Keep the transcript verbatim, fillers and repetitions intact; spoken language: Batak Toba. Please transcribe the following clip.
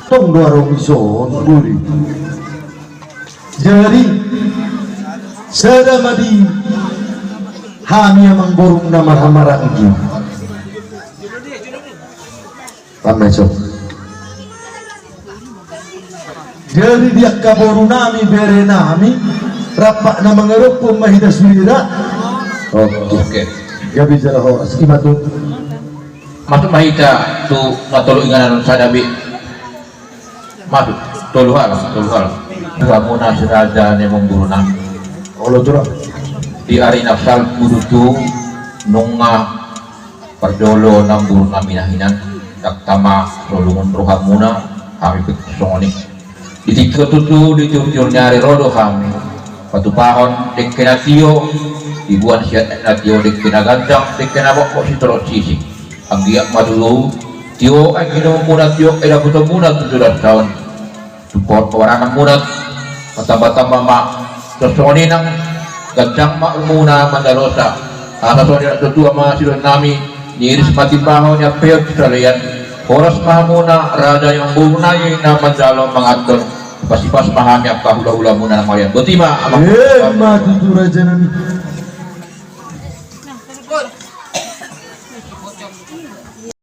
Tong do arong ison guri. Jadi sada ma di hami amangborung na marhahamaranggi. Pamesok. Jadi di angka boru nami, bere nami, rampak na mangadophon ma hita sude da. Oke. Oke. Gabe jala horas, ima tu. Masuk ma hita tu na tolu inganan sada be. Masuk, tolu hal, tolu hal. Hamuna si raja ni amangboru nami. Olo tu ra. Di ari na salpu do tu nunga parjolo amangboru nami na hinan, ndang tama so lungun rohamuna, hami pe songon i. Di tingki on tutu, di tiurtiur ni ari ro do hami patupahon dengke na tio, diboan sian aek na tio dengke na ganjang, dengke na bokbok sitorop sisik. Anggiat ma tutu tio aek inumuna, tio aek dapotonmuna tu joloan on. Support paranganmuna, matamba-tamba ma. Songon i nang ganjang ma umurmuna mandalosah. Asa songon i natuatua ma sidohonon nami, niris ma timbaho, niampeon tu salean. Horas ma hamuna raja ni amangboru nami na manjalo manganhon. Sipasipas ma hami angka hulahulamuna na mauliate. Boti ma amang. Ima tutu raja nami.